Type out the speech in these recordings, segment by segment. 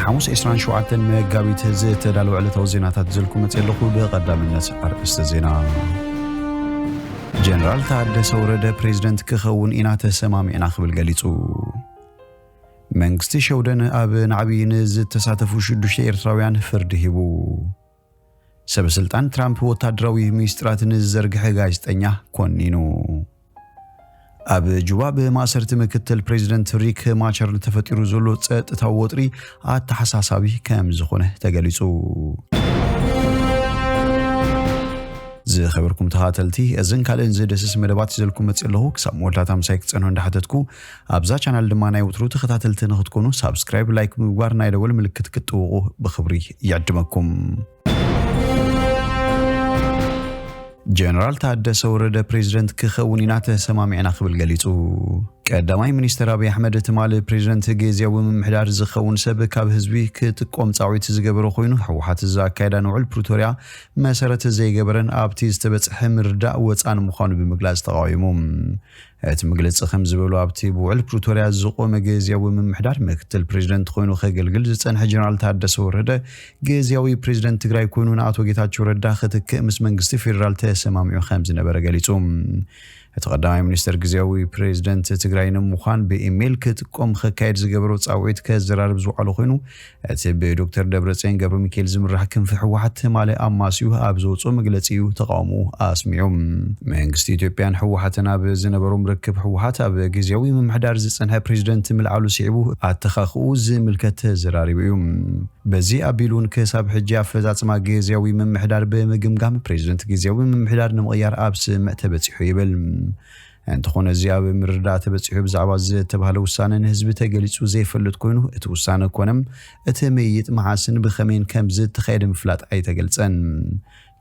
ሓሙስ ዕስራን ሸውዓተን መጋቢት ዝተዳለወ ዕለታዊ ዜናታት ዘልኩ መፅእ ኣለኹ። ብቐዳምነት ኣርእስተ ዜና። ጀነራል ታደሰ ወረደ ፕሬዝደንት ክኸውን ኢና ተሰማሚዕና ክብል ገሊጹ። መንግስቲ ሸውደን ኣብ ናዕቢ ንዝተሳተፉ ሽዱሽተ ኤርትራውያን ፍርዲ ሂቡ። ሰበ ስልጣን ትራምፕ ወታደራዊ ሚስጥራት ንዝዘርግሐ ጋዜጠኛ ኮኒኑ። ኣብ ጁባ ብማእሰርቲ ምክትል ፕሬዚደንት ሪክ ማቻር ተፈጢሩ ዘሎ ጸጥታዊ ወጥሪ ኣተሓሳሳቢ ከም ዝኾነ ተገሊጹ። ዝኸበርኩም ተኸታተልቲ፣ እዝን ካልእን ዝደስስ መደባት ሒዘልኩም መጽእ ኣለኹ። ክሳብ መወዳእታ ምሳይ ክትጸንሑ እንዳሓተትኩ፣ ኣብዛ ቻናል ድማ ናይ ወትሩ ተኸታተልቲ ንኽትኮኑ ሳብስክራይብ፣ ላይክ ብምግባር ናይ ደወል ምልክት ክትጥውቑ ብኽብሪ ይዕድመኩም። ጀነራል ታደሰ ወረደ ፕሬዝደንት ክኸውን ኢና ተሰማሚዕና ክብል ገሊጹ። ቀዳማይ ሚኒስትር ኣብይ ኣሕመድ ትማሊ ፕሬዝደንት ግዝያዊ ምምሕዳር ዝኸውን ሰብ ካብ ህዝቢ ክጥቆም ጻውዒት ዝገበረ ኮይኑ፣ ህወሓት ዘካየዳ ንውዕል ፕሪቶርያ መሰረት ዘይገበረን ኣብቲ ዝተበጽሐ ምርዳእ ወጻን ምዃኑ ብምግላጽ ተቓዊሙ። እቲ መግለጺ ከም ዝበሉ ኣብቲ ብውዕል ፕሪቶርያ ዝቖመ ግዝያዊ ምምሕዳር ምክትል ፕሬዝደንት ኮይኑ ከገልግል ዝጸንሐ ጀነራል ታደሰ ወረደ ግዝያዊ ፕሬዝደንት ትግራይ ኮይኑ ንኣቶ ጌታቸው ረዳ ክትክእ ምስ መንግስቲ ፌዴራል ተሰማሚዑ ከም ዝነበረ ገሊጹ። እቲ ቀዳማይ ሚኒስትር ግዝያዊ ፕሬዝደንት ትግራይ ንምዃን ብኢሜይል ክጥቆም ከካየድ ዝገበሮ ጻውዒት ከዘራርብ ዝውዓሎ ኮይኑ፣ እቲ ብዶክተር ደብረጽዮን ገብረ ሚካኤል ዝምራሕ ክንፊ ህወሓት ትማሊ ኣማስዩ ኣብ ዘውፅኦ መግለጺ እዩ ተቃውሞ ኣስሚዑ። መንግስቲ ኢትዮጵያን ህወሓትን ኣብ ዝነበሮም ርክብ ህወሓት ኣብ ግዝያዊ ምምሕዳር ዝጸንሐ ፕሬዝደንት ምልዓሉ ስዒቡ ኣተኻኽኡ ዝምልከት ተዘራሪቡ እዩ። በዚ ኣቢሉ እውን ክሳብ ሕጂ ኣፈጻጽማ ግዝያዊ ምምሕዳር ብምግምጋም ፕሬዝደንት ግዝያዊ ምምሕዳር ንምቕያር ኣብ ስምምዕ ተበጺሑ ይብል። እንተኾነ እዚ ኣብ ምርዳእ ተበጺሑ ብዛዕባ ዝተባህለ ውሳነ ንህዝቢ ተገሊጹ ዘይፈልጥ ኮይኑ፣ እቲ ውሳነ ኮነ እቲ ምይይጥ መዓስን ብኸመይን ከም ዝተኻየደ ምፍላጥ ኣይተገልጸን።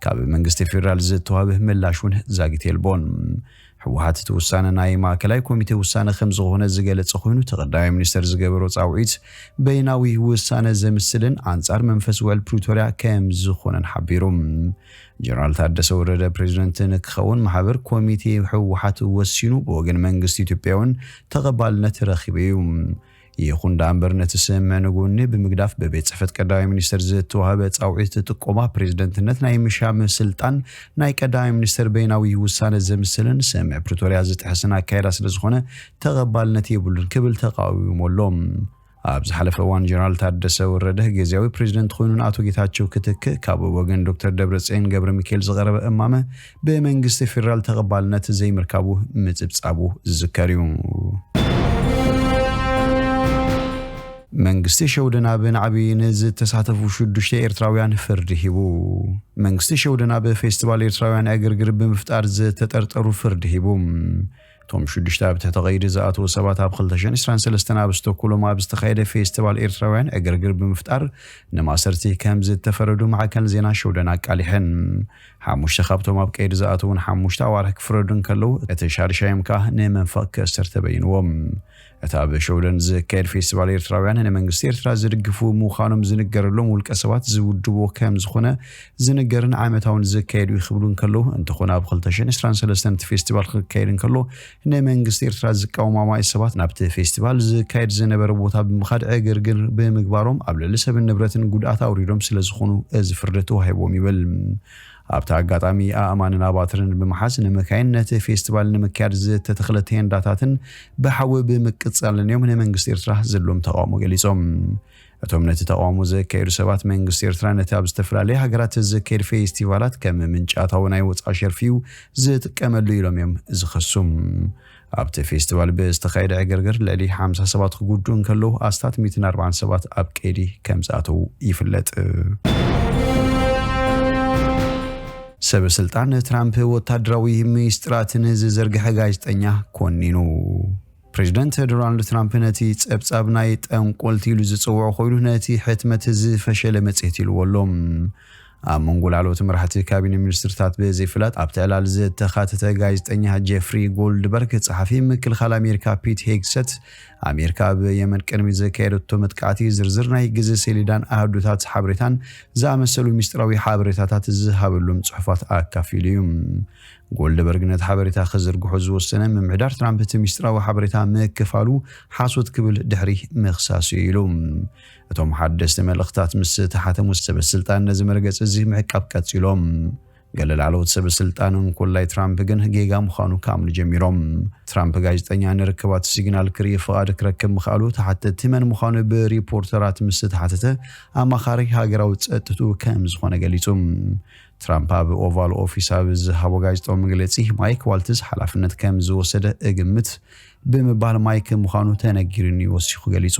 ካብ መንግስቲ ፌዴራል ዝተዋህበ ምላሽ እውን ዛጊት የልቦን። ህወሓት እቲ ውሳነ ናይ ማእከላይ ኮሚቴ ውሳነ ከም ዝኾነ ዝገለጸ ኮይኑ፣ እቲ ቀዳማይ ሚኒስተር ዝገበሮ ጻውዒት በይናዊ ውሳነ ዘምስልን ኣንጻር መንፈስ ውዕል ፕሪቶርያ ከም ዝኾነን ሓቢሩ። ጀነራል ታደሰ ወረደ ፕሬዝደንት ንክኸውን ማሕበር ኮሚቴ ህወሓት ወሲኑ ብወገን መንግስቲ ኢትዮጵያ እውን ተቐባልነት ረኺቡ እዩ። ይኹን ደኣ እምበር ነቲ ስምምዕ ንጎኒ ብምግዳፍ ብቤት ጽሕፈት ቀዳማይ ሚኒስተር ዝተዋህበ ጻውዒት ጥቆማ ፕሬዝደንትነት ናይ ምሻም ስልጣን ናይ ቀዳማይ ሚኒስተር በይናዊ ውሳነ ዘምስልን ስምምዕ ፕሪቶርያ ዝጥሕስን ኣካይዳ ስለ ዝኾነ ተቐባልነት የብሉን ክብል ተቃዊሙ ኣሎ። ኣብ ዝሓለፈ እዋን ጀነራል ታደሰ ወረደ ግዝያዊ ፕሬዝደንት ኮይኑ ንኣቶ ጌታቸው ክትክእ ካብ ወገን ዶክተር ደብረጽዮን ገብረ ሚካኤል ዝቐረበ እማመ ብመንግስቲ ፌዴራል ተቐባልነት ዘይምርካቡ ምጽብጻቡ ዝዝከር እዩ። መንግስቲ ሸውደን ኣብ ናዕቢ ንዝተሳተፉ ሽዱሽተ ኤርትራውያን ፍርዲ ሂቡ። መንግስቲ ሸውደን ኣብ ፌስቲቫል ኤርትራውያን ዕግርግር ብምፍጣር ዝተጠርጠሩ ፍርዲ ሂቡ። እቶም ሽዱሽተ ኣብ ትሕቲ ቀይዲ ዝኣተዉ ሰባት ኣብ ክልተ ሽሕን ዕስራን ሰለስተን ኣብ ስቶክሆልም ኣብ ዝተኻየደ ፌስቲቫል ኤርትራውያን ዕግርግር ብምፍጣር ንማእሰርቲ ከም ዝተፈረዱ ማዕከን ዜና ሸውደን ኣቃሊሐን። ሓሙሽተ ካብቶም ኣብ ቀይዲ ዝኣተዉን ሓሙሽተ ኣዋርሕ ክፍረዱ እንከለዉ፣ እቲ ሻድሻዮም ከኣ ንመንፈቕ ክእሰር ተበይንዎም። እቲ ኣብ ሸውደን ዝካየድ ፌስቲቫል ኤርትራውያን ንመንግስቲ ኤርትራ ዝድግፉ ምዃኖም ዝንገረሎም ውልቀ ሰባት ዝውድብዎ ከም ዝኾነ ዝንገርን ዓመታውን ዝካየድ እዩ ክብሉ እንከለዉ፣ እንተኾነ ኣብ ክልተ ሽሕን ዕስራን ሰለስተን እቲ ፌስቲቫል ክካየድ እንከሎ ንመንግስቲ ኤርትራ ዝቃወሙ ኣማኢት ሰባት ናብቲ ፌስቲቫል ዝካየድ ዝነበረ ቦታ ብምኻድ ዕግርግር ብምግባሮም ኣብ ልዕሊ ሰብን ንብረትን ጉድኣት ኣውሪዶም ስለ ዝኾኑ እዚ ፍርዲ ተዋሂቦም ይብል። ኣብቲ ኣጋጣሚ ኣእማንን ኣባትርን ብምሓዝ ንመካይን ነቲ ፌስቲቫል ንምክያድ ዝተተኽለ ቴንዳታትን ብሓዊ ብምቅጻልን እዮም ንመንግስቲ ኤርትራ ዘለዎም ተቃውሞ ገሊጾም። እቶም ነቲ ተቃውሞ ዘካየዱ ሰባት መንግስቲ ኤርትራ ነቲ ኣብ ዝተፈላለያ ሃገራት ዝካየድ ፌስቲቫላት ከም ምንጪ ኣታዊ ናይ ወጻኢ ሸርፊ እዩ ዝጥቀመሉ ኢሎም እዮም ዝኸሱ። ኣብቲ ፌስቲቫል ብዝተኻየደ ዕግርግር ልዕሊ ሓምሳ ሰባት ክጉድኡ እንከለዉ ኣስታት ሚእትን ኣርባዓን ሰባት ኣብ ቀይዲ ከም ዝኣተዉ ይፍለጥ። ሰበ ስልጣን ትራምፕ ወታደራዊ ሚስጥራትን ዝዘርግሐ ጋዜጠኛ ኮኒኑ። ፕሬዚደንት ዶናልድ ትራምፕ ነቲ ጸብጻብ ናይ ጠንቆልቲ ኢሉ ዝጽውዖ ኮይኑ፣ ነቲ ሕትመት ዝፈሸለ መጽሔት ኢልዎ ኣሎ። ኣብ መንጎ ላዕለዎት መራሕቲ ካቢነ ሚኒስትርታት ብዘይፍላጥ ኣብቲ ዕላል ዝተኻተተ ጋዜጠኛ ጄፍሪ ጎልድበርግ፣ ጸሓፊ ምክልኻል ኣሜሪካ ፒት ሄግሰት፣ ኣሜሪካ ኣብ የመን ቅድሚ ዘካየደቶ መጥቃዕቲ ዝርዝር ናይ ግዜ ሰሌዳን ኣሃዱታት ሓበሬታን ዝኣመሰሉ ሚስጥራዊ ሓበሬታታት ዝሃበሎም ጽሑፋት ኣካፊሉ እዩ። ጎልደበርግ ነቲ ሓበሬታ ክዝርግሖ ዝወሰነ፣ ምምሕዳር ትራምፕ እቲ ሚስጥራዊ ሓበሬታ ምክፋሉ ሓሶት ክብል ድሕሪ ምኽሳሱ እዩ ኢሉ። እቶም ሓደስቲ መልእኽታት ምስ ተሓተሙ፣ ሰበ ስልጣን ነዚ መርገጺ እዚ ምዕቃብ ቀጺሎም። ገለ ላዕለዎት ሰበ ስልጣን እንኮላይ ትራምፕ ግን ጌጋ ምዃኑ ክኣምኑ ጀሚሮም። ትራምፕ ጋዜጠኛ ንርክባት ሲግናል ክርኢ ፍቓድ ክረክብ ምኽኣሉ፣ ተሓተቲ መን ምዃኑ ብሪፖርተራት ምስ ተሓተተ፣ ኣማኻሪ ሃገራዊ ጸጥትኡ ከም ዝኾነ ገሊጹ። ትራምፕ ኣብ ኦቫል ኦፊስ ኣብ ዝሃቦ ጋዜጣዊ መግለጺ፣ ማይክ ዋልትስ ሓላፍነት ከም ዝወሰደ እግምት ብምባል ማይክ ምዃኑ ተነጊሩኒ ወሲኹ ገሊጹ።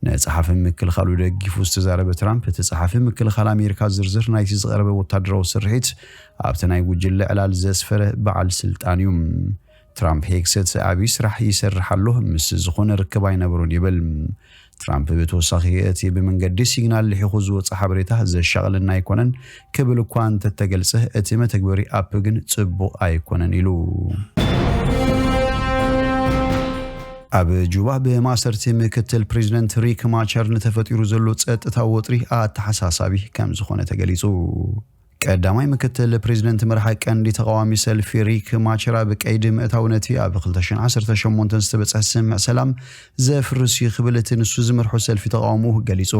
ንጸሓፊ ምክልኻሉ ደጊፉ ዝተዛረበ ትራምፕ፣ እቲ ጸሓፊ ምክልኻል ኣሜሪካ ዝርዝር ናይቲ ዝቐረበ ወታደራዊ ስርሒት ኣብቲ ናይ ጉጅለ ዕላል ዘስፈረ በዓል ስልጣን እዩ። ትራምፕ ሄግሰት ዓብዪ ስራሕ ይሰርሕ ኣሎ፣ ምስ ዝኾነ ርክብ ኣይነበሮን ይብል። ትራምፕ ብተወሳኺ፣ እቲ ብመንገዲ ሲግናል ልሒኹ ዝወጽእ ሓበሬታ ዘሻቕለና ኣይኮነን ክብል እኳ እንተተገልጸ፣ እቲ መተግበሪ ኣፕ ግን ጽቡቕ ኣይኮነን ኢሉ። ኣብ ጁባ ብማእሰርቲ ምክትል ፕሬዚደንት ሪክ ማቻር ንተፈጢሩ ዘሎ ጸጥታ ወጥሪ ኣተሓሳሳቢ ከም ዝኾነ ተገሊጹ። ቀዳማይ ምክትል ፕሬዚደንት መራሒ ቀንዲ ተቃዋሚ ሰልፊ ሪክ ማቻር ኣብ ቀይዲ ምእታው ነቲ ኣብ ክልተ ሽሕን ዓሰርተ ሸሞንተን ዝተበጽሐ ስምምዕ ሰላም ዘፍርስ እዩ ክብል እቲ ንሱ ዝመርሖ ሰልፊ ተቃውሞ ገሊጹ።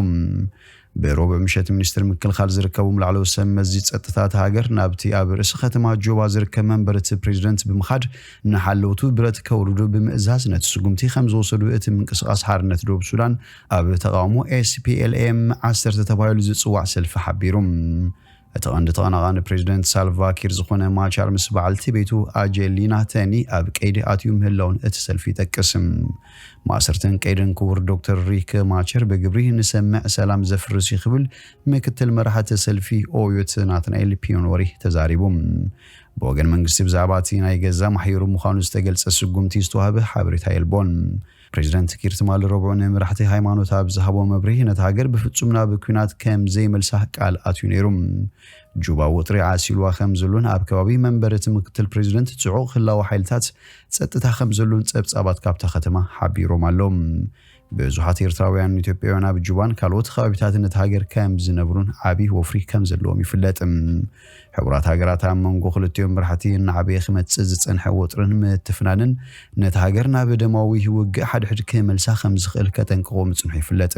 ብሮብዕ ምሸት ሚኒስትር ምክልኻል ዝርከቦም ላዕለዎት ሰብ መዚ ጸጥታ እታ ሃገር ናብቲ ኣብ ርእሲ ከተማ ጁባ ዝርከብ መንበሪ እቲ ፕሬዚደንት ብምኻድ ንሓለውቱ ብረት ከውርዱ ብምእዛዝ ነቲ ስጉምቲ ከም ዝወሰዱ እቲ ምንቅስቃስ ሓርነት ደቡብ ሱዳን ኣብ ተቃውሞ ኤስ ፒ ኤል ኤም ዓሰርተ ተባሂሉ ዝጽዋዕ ሰልፊ ሓቢሩ። እቲ ቀንዲ ተቐናቓኒ ፕሬዚደንት ሳልቫ ኪር ዝኾነ ማቻር ምስ በዓልቲ ቤቱ ኣጀሊና ተኒ ኣብ ቀይዲ ኣትዩ ምህላውን እቲ ሰልፊ ይጠቅስ። ማእሰርትን ቀይድን ክቡር ዶክተር ሪክ ማቸር ብግብሪ ንሰምዕ ሰላም ዘፍርስ እዩ ክብል ምክትል መራሒ እቲ ሰልፊ ኦዮት ናትናኤል ፒዮኖሪ ተዛሪቡ። ብወገን መንግስቲ ብዛዕባ እቲ ናይ ገዛ ማሕየሩ ምዃኑ ዝተገልጸ ስጉምቲ ዝተዋህበ ሓበሬታ የልቦን። ፕሬዚደንት ኪር ትማሊ ረቡዕ ንመራሕቲ ሃይማኖት ኣብ ዝሃቦ መብርሂ፣ ነታ ሃገር ብፍጹም ናብ ኲናት ከም ዘይመልሳ ቃል ኣትዩ ነይሩ። ጁባ ወጥሪ ዓሲልዋ ከም ዘሎን ኣብ ከባቢ መንበሪ እቲ ምክትል ፕሬዚደንት ጽዑቕ ህላወ ሓይልታት ጸጥታ ከም ዘሎን ጸብጻባት ካብታ ከተማ ሓቢሮም ኣለዉ። ብዙሓት ኤርትራውያን፣ ኢትዮጵያውያን ኣብ ጁባን ካልኦት ከባቢታትን እቲ ሃገር ከም ዝነብሩን ዓቢ ወፍሪ ከም ዘለዎም ይፍለጥ። ሕቡራት ሃገራት ኣብ መንጎ ክልቲኦም መራሕቲ እናዓበየ ክመጽእ ዝጸንሐ ወጥርን ምትፍናንን ነቲ ሃገር ናብ ደማዊ ውግእ ሓድሕድ ክመልሳ ከም ዝኽእል ከጠንቅቖ ምጽንሑ ይፍለጥ።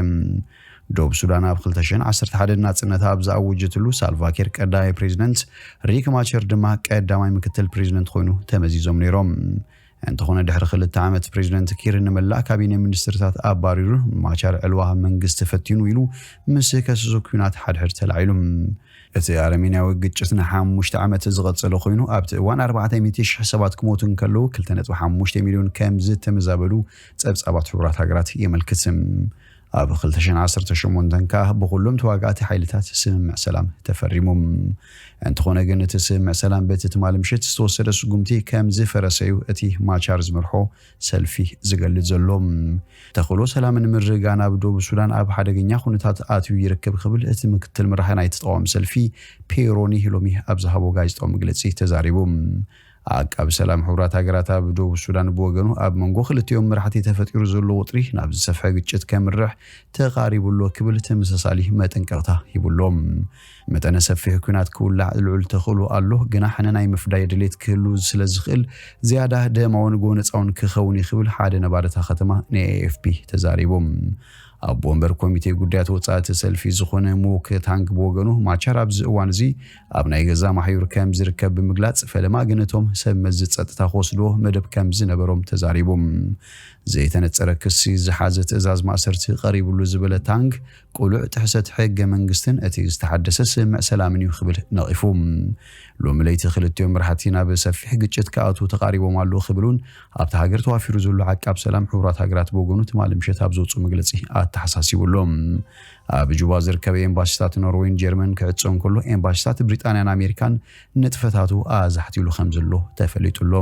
ደቡብ ሱዳን ኣብ ክልተ ሽሕን ዓሰርተ ሓደን ናጽነታ ኣብ ዝኣወጀትሉ፣ ሳልቫኪር ቀዳማይ ፕሬዚደንት፣ ሪክ ማቸር ድማ ቀዳማይ ምክትል ፕሬዚደንት ኮይኑ ተመዚዞም ነይሮም። እንተኾነ ድሕሪ ክልተ ዓመት ፕሬዚደንት ኪር ንመላእ ካቢነ ሚኒስትርታት ኣባሪሩ፣ ማቻር ዕልዋ መንግስቲ ፈቲኑ ኢሉ ምስ ከሰሶ ኲናት ሓድሕድ ተላዒሉ። እቲ ኣረሜንያዊ ግጭት ንሓሙሽተ ዓመት ዝቐጸለ ኮይኑ፣ ኣብቲ እዋን ኣርባዕተ ሚእቲ ሽሕ ሰባት ክሞቱ እንከለዉ፣ ክልተ ነጥቢ ሓሙሽተ ሚልዮን ከም ዝተመዛበሉ ጸብጻባት ሕቡራት ሃገራት የመልክት። ኣብ ክልተ ሽሕን ዓሰርተ ሸሞንተን ከኣ ብኹሎም ተዋጋእቲ ሓይልታት ስምምዕ ሰላም ተፈሪሙ። እንተኾነ ግን እቲ ስምምዕ ሰላም በቲ ትማሊ ምሸት ዝተወሰደ ስጉምቲ ከም ዝፈረሰ እዩ እቲ ማቻር ዝመርሖ ሰልፊ ዝገልጽ ዘሎ። ተኽእሎ ሰላምን ምርግጋእን ኣብ ደቡብ ሱዳን ኣብ ሓደገኛ ኩነታት ኣትዩ ይርከብ ክብል እቲ ምክትል መራሒ ናይቲ ተቃዋሚ ሰልፊ ፔሮኒ ሎሚ ኣብ ዝሃቦ ጋዜጣዊ መግለጺ ተዛሪቡ። ዓቃቢ ሰላም ሕቡራት ሃገራት ኣብ ደቡብ ሱዳን ብወገኑ፣ ኣብ መንጎ ክልቲኦም መራሕቲ ተፈጢሩ ዘሎ ወጥሪ ናብ ዝሰፍሐ ግጭት ከምርሕ ተቓሪቡ ኣሎ ክብል ተመሳሳሊ መጠንቀቕታ ሂቡ ኣሎ። መጠነ ሰፊሕ ኲናት ክውላዕ ልዑል ተኽእሎ ኣሎ፣ ግና ሕነ ናይ ምፍዳይ ድሌት ክህሉ ስለ ዝኽእል ዝያዳ ደማውን ጎነጻውን ክኸውን እዩ ክብል ሓደ ነባሪ እታ ከተማ ን ኤ ኤፍ ፒ ተዛሪቡ። ኣቦ ወንበር ኮሚቴ ጉዳያት ወጻኢ እቲ ሰልፊ ዝኾነ ሙክ ታንግ ብወገኑ፣ ማቻር ኣብዚ እዋን እዚ ኣብ ናይ ገዛ ማሕዩር ከም ዝርከብ ብምግላጽ፣ ፈለማ ግን እቶም ሰብ መዚ ጸጥታ ክወስድዎ መደብ ከም ዝነበሮም ተዛሪቡ። ዘይተነጸረ ክሲ ዝሓዘ ትእዛዝ ማእሰርቲ ቀሪቡሉ ዝበለ ታንግ፣ ቅሉዕ ጥሕሰት ሕገ መንግስትን እቲ ዝተሓደሰ ስምምዕ ሰላምን እዩ ክብል ነቒፉ። ሎሚ ለይቲ ክልቲኦም መራሕቲ ናብ ሰፊሕ ግጭት ክኣትዉ ተቓሪቦም ኣለዉ ክብል እውን ኣብታ ሃገር ተዋፊሩ ዘሎ ዓቃብ ሰላም ሕቡራት ሃገራት ብወገኑ ትማሊ ምሸት ኣብ ዘውፅኡ መግለፂ ኣተሓሳሲቡ ኣሎ። ኣብ ጁባ ዝርከበ ኤምባሲታት ኖርዌይን ጀርመን ክዕጾ እንከሎ፣ ኤምባሲታት ብሪጣንያን ኣሜሪካን ንጥፈታቱ ኣዛሕቲሉ ከም ዘሎ ተፈሊጡ ኣሎ።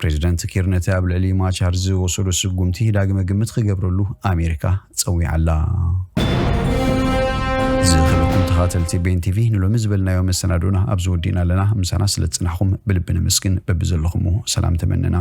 ፕሬዚደንት ኪር ነቲ ኣብ ልዕሊ ማቻር ዝወሰዶ ስጉምቲ ዳግመ ግምት ክገብረሉ ኣሜሪካ ጸዊዓ ኣላ። ዝኸበርኩም ተኸታተልቲ ቤን ቲቪ፣ ንሎሚ ዝበልናዮ መሰናዶና ኣብዚ ወዲእና ኣለና። ምሳና ስለ ዝጽናሕኩም ብልቢ ነመስግን። በብዘለኹምዎ ሰላም ተመነና።